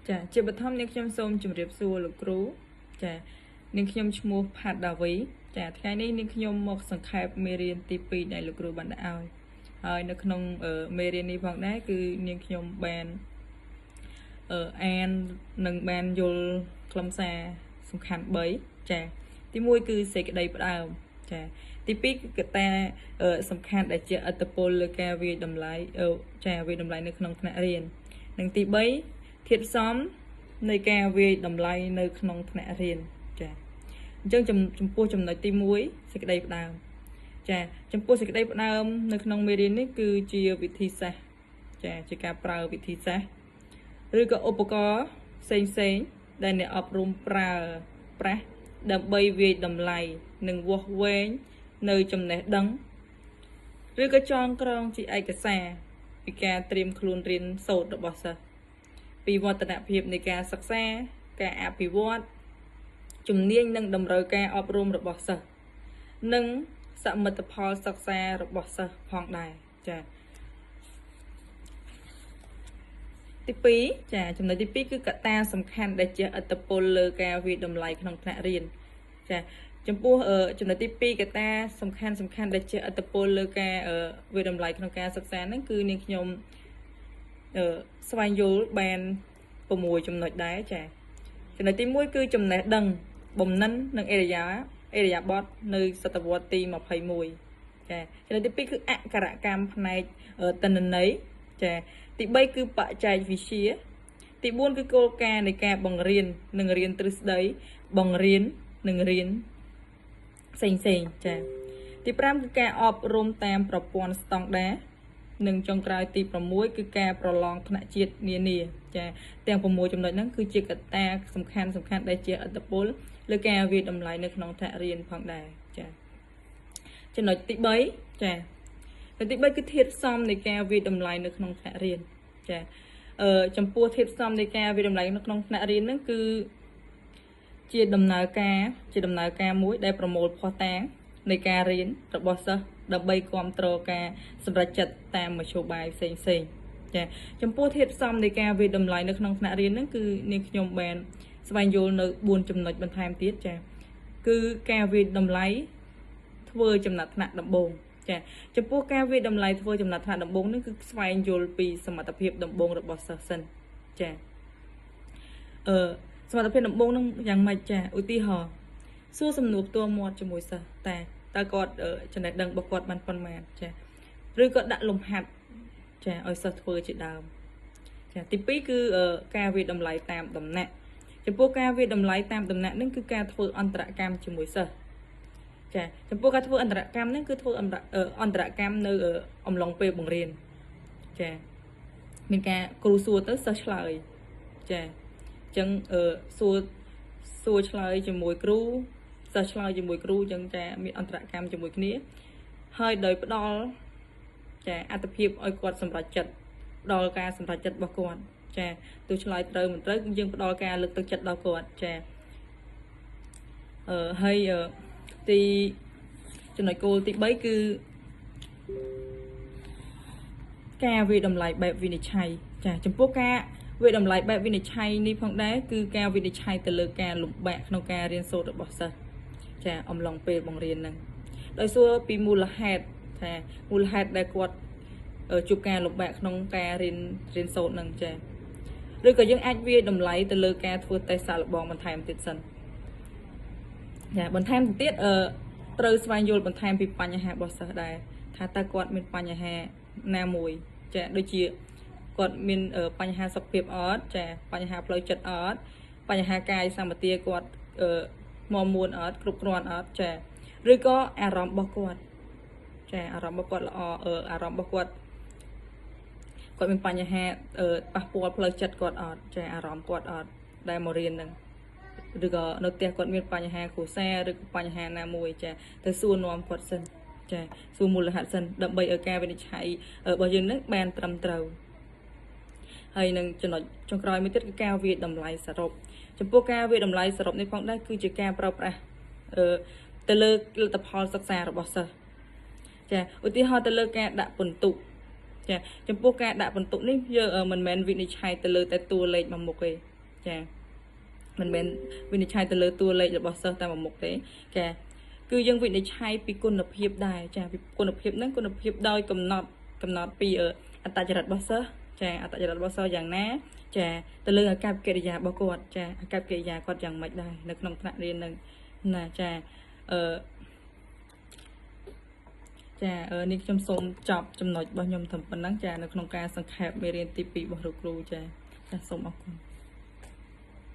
ចាជាបឋមនាងខ្ញុំសូមជម្រាបសួរលោកគ្រូចានាងខ្ញុំឈ្មោះផាត់ដាវីចាថ្ងៃនេះនាងខ្ញុំមកសង្ខេបមេរៀនទី2ដែលលោកគ្រូបានដាក់ឲ្យហើយនៅក្នុងមេរៀននេះផងដែរគឺនាងខ្ញុំបានអាននិងបានយល់ខ្លឹមសារសំខាន់3ចាទី1គឺសេចក្តីផ្ដើមចាទី2គឺកត្តាសំខាន់ដែលជាឥទ្ធិពលលើការវាយតម្លៃចាវាយតម្លៃនៅក្នុងថ្នាក់រៀននិងទី3ធាតុផ្សំនៃការវាយតម្លៃនៅក្នុងថ្នាក់រៀនចាអញ្ចឹងចំពោះចំណុចទី1សេចក្តីផ្ដើមចាចំពោះសេចក្តីផ្ដើមនៅក្នុងមេរៀននេះគឺជាវិធីសាស្ត្រចាជាការប្រើវិធីសាស្ត្រឬក៏ឧបករណ៍ផ្សេងផ្សេងដែលអ្នកអប់រំប្រើប្រាស់ដើម្បីវាយតម្លៃនិងវាស់វែងនៅចំណេះដឹងឬក៏ចងក្រងជាឯកសារពីការត្រៀមខ្លួនរៀនសូត្ររបស់សិស្សពីវឌ្ឍនភាពនៃការសិក្សាការអភិវឌ្ឍជំនាញនិងតម្រូវការអប់រំរបស់សិស្សនិងសមិទ្ធផលសិក្សារបស់សិស្សផងដែរចាទី2ចាចំណុចទី2គឺកត្តាសំខាន់ដែលជះឥទ្ធិពលលើការវាយតម្លៃក្នុងថ្នាក់រៀនចាចំពោះចំណុចទី2កត្តាសំខាន់សំខាន់ដែលជះឥទ្ធិពលលើការវាយតម្លៃក្នុងការសិក្សាហ្នឹងគឺនាងខ្ញុំស្វែងយល់បាន6ចំណុចដែរចាចំណុចទី1គឺចំណេះដឹងបំណិននិងឥរិយាបថនៅសតវត្សទី21ចាចំណុចទី2គឺអក្ខរកម្មផ្នែកទិន្នន័យចាទី3គឺបច្ចេកវិទ្យាទី4គឺគោលការណ៍នៃការបង្រៀននិងរៀនទ្រឹស្ដីបង្រៀននិងរៀនផ្សេងផ្សេងចាទី5គឺការអប់រំតាមប្រព័ន្ធស្តង់ដារនិងចុងក្រោយទី6គឺការប្រឡងថ្នាក់ជាតិនានាចាទាំង6ចំណុចហ្នឹងគឺជាកត្តាសំខាន់សំខាន់ដែលជាឥទ្ធិពលលើការវាយតម្លៃនៅក្នុងថ្នាក់រៀនផងដែរចាចំណុចទី3ចាចំណុចទី3គឺធាតុផ្សំនៃការវាយតម្លៃនៅក្នុងថ្នាក់រៀនចាចំពោះធាតុផ្សំនៃការវាយតម្លៃនៅក្នុងថ្នាក់រៀនហ្នឹងគឺជាដំណើរការមួយដែលប្រមូលភស្តុតាងនៃការរៀនរបស់សិស្សដើម្បីគ្រប់គ្រងការសម្រេចចិត្តតាមមធ្យោបាយផ្សេងផ្សេងចាចំពោះធាតុផ្សំនៃការវាយតម្លៃនៅក្នុងថ្នាក់រៀនហ្នឹងគឺនាងខ្ញុំបានស្វែងយល់នៅ4ចំណុចបន្ថែមទៀតចាគឺការវាយតម្លៃធ្វើចំណាត់ថ្នាក់ដំបូងចាចំពោះការវាយតម្លៃធ្វើចំណាត់ថ្នាក់ដំបូងនេះគឺស្វែងយល់ពីសមត្ថភាពដំបូងរបស់សិស្សសិនចាសមត្ថភាពដំបូងនឹងយ៉ាងម៉េចចាឧទាហរណ៍សួរសំណួរផ្ទាល់មាត់ជាមួយសិស្សតើគាត់ចំណេះដឹងរបស់គាត់បានប៉ុន្មានចាឬក៏ដាក់លំហាត់ចាឲ្យសិស្សធ្វើជាដើមចាទី2គឺការវាយតម្លៃតាមដំណាក់ចំពោះការវាយតម្លៃតាមដំណាក់នឹងគឺការធ្វើអន្តរកម្មជាមួយសិស្សចាចំពោះការធ្វើអន្តរកម្មហ្នឹងគឺធ្វើអន្តរកម្មនៅអំឡុងពេលបង្រៀនចាមានការគ្រូសួរទៅសិស្សឆ្លើយចាអញ្ចឹងសួរឆ្លើយជាមួយគ្រូសិស្សឆ្លើយជាមួយគ្រូអញ្ចឹងចាមានអន្តរកម្មជាមួយគ្នាហើយដោយផ្ដល់ចាអត្ថភាពឲ្យគាត់សម្រេចចិត្តផ្ដល់ការសម្រេចចិត្តរបស់គាត់ចាទោះឆ្លើយត្រូវមិនត្រូវយើងផ្ដល់ការលើកទឹកចិត្តដល់គាត់ចាហើយទីចំណុចគោលទី3គឺការវាយតម្លៃបែបវិនិច្ឆ័យចាចំពោះការវាយតម្លៃបែបវិនិច្ឆ័យនេះផងដែរគឺការវិនិច្ឆ័យទៅលើការលំបាកក្នុងការរៀនសូត្ររបស់សិស្សចាអំឡុងពេលបង្រៀនហ្នឹងដោយសួរពីមូលហេតុថាមូលហេតុដែលគាត់ជួបការលំបាកក្នុងការរៀនសូត្រហ្នឹងចាឬក៏យើងអាចវាយតម្លៃទៅលើការធ្វើតេស្តសាកល្បងបន្ថែមទៀតសិនចាបន្ថែមទៀតត្រូវស្វែងយល់បន្ថែមពីបញ្ហារបស់សិស្សដែរថាតើគាត់មានបញ្ហាណាមួយចាដូចជាគាត់មានបញ្ហាសុខភាពអត់ចាបញ្ហាផ្លូវចិត្តអត់បញ្ហាកាយសម្បទាគាត់មាំមួនអត់គ្រប់គ្រាន់អត់ចាឬក៏អារម្មណ៍របស់គាត់ចាអារម្មណ៍របស់គាត់ល្អអារម្មណ៍របស់គាត់គាត់មានបញ្ហាប៉ះពាល់ផ្លូវចិត្តគាត់អត់ចាអារម្មណ៍គាត់អត់ដែលមករៀនហ្នឹងឬក៏នៅផ្ទះគាត់មានបញ្ហាគ្រួសារឬក៏បញ្ហាណាមួយចាទៅសួរនាំគាត់សិនចាសួរមូលហេតុសិនដើម្បីឲ្យការវិនិច្ឆ័យរបស់យើងនឹងបានត្រឹមត្រូវហើយនឹងចំណុចចុងក្រោយមួយទៀតគឺការវាយតម្លៃសរុបចំពោះការវាយតម្លៃសរុបនេះផងដែរគឺជាការប្រើប្រាស់ទៅលើលទ្ធផលសិក្សារបស់សិស្សចាឧទាហរណ៍ទៅលើការដាក់ពិន្ទុចាចំពោះការដាក់ពិន្ទុនេះយើងមិនមែនវិនិច្ឆ័យទៅលើតែតួលេខមួយមុខទេ ចាមិនមែនវិនិច្ឆ័យទៅលើតួលេខរបស់សិស្សតែមួយមុខទេចាគឺយើងវិនិច្ឆ័យពីគុណភាពដែរចាពីគុណភាពហ្នឹងគុណភាពដោយកំណត់ពីអត្តចរិតរបស់សិស្សចាអត្តចរិតរបស់សិស្សយ៉ាងណាចាទៅលើអាកប្បកិរិយារបស់គាត់ចាអាកប្បកិរិយាគាត់យ៉ាងម៉េចដែរនៅក្នុងថ្នាក់រៀនហ្នឹងណាចាអឺចានេះខ្ញុំសូមចប់ចំណុចរបស់ខ្ញុំត្រឹមប៉ុណ្ណឹងចានៅក្នុងការសង្ខេបមេរៀនទី2របស់លោកគ្រូចាចាសូមអរគុណ។